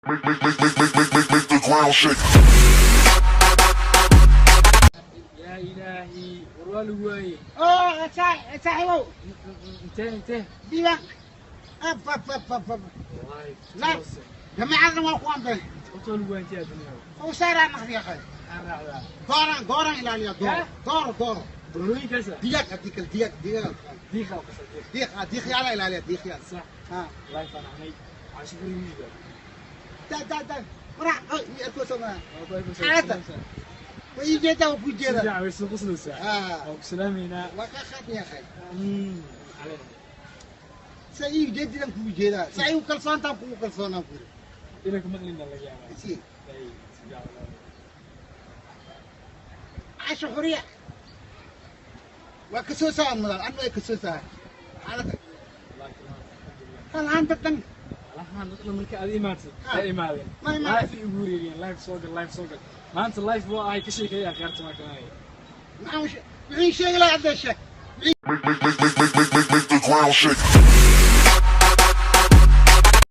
Make, make, make, make, make, make, make, make the ground shake. Yaa Ilaahi, war waa lagu waayey. Oo saaxiibow. Intee? Diiwaan ab ab ab ab ab. Wallahi. La. Jamaacadna waa ku ambay. Horta waa lagu waayey, intee adduunyaha? Sawsaaraa naqdiya qay. Maxaan raacdaa? Dooraan, dooraan ilaaliya, dooro. Ya? Dooro, dooro. Doorooyinkaasa. Digaag haddii kale, digaag, digaag. Diiqa u qasay, diiq. Diiq, diiqyaala ilaaliya, diiqyaal. Sax. Ha. Life aan ahnay casho gurigiisa. Da da da warac oy mi arkoo somaa Xaaladda. Way ii jeedaa, waa ku jeedaa. Sifiican way soo qoslaysaa. Ha. Waa ku salaamaynaa. Waa ka qaadnaya khay. Caleen. Sa ii jeedidan kugu jeedaa, sa igu kalsoontaan kugu kalsoonaan ku yiri. Inaan ku maqlina laga yaabaa. Si. Ay, si fiican wallaahi. Casho xuriya waa kasoo saan madal anna way kasoo saa xaaladda. Wallaahi tilmaam, alxamdulillah. Halahan dad dhan. Alahan dadna marka aad imaatay Ha. ay imaadeen. Ma imaadeen. Live igu wareegeen, live soo gal, live soo gal. Maanta live buu ahay, ka sheekeeyay akhyaarta waa kanaya. Maxaa wixii sheegi lahaa haddee sheeg. Make, make, make, make, make, make, make, make the ground shake.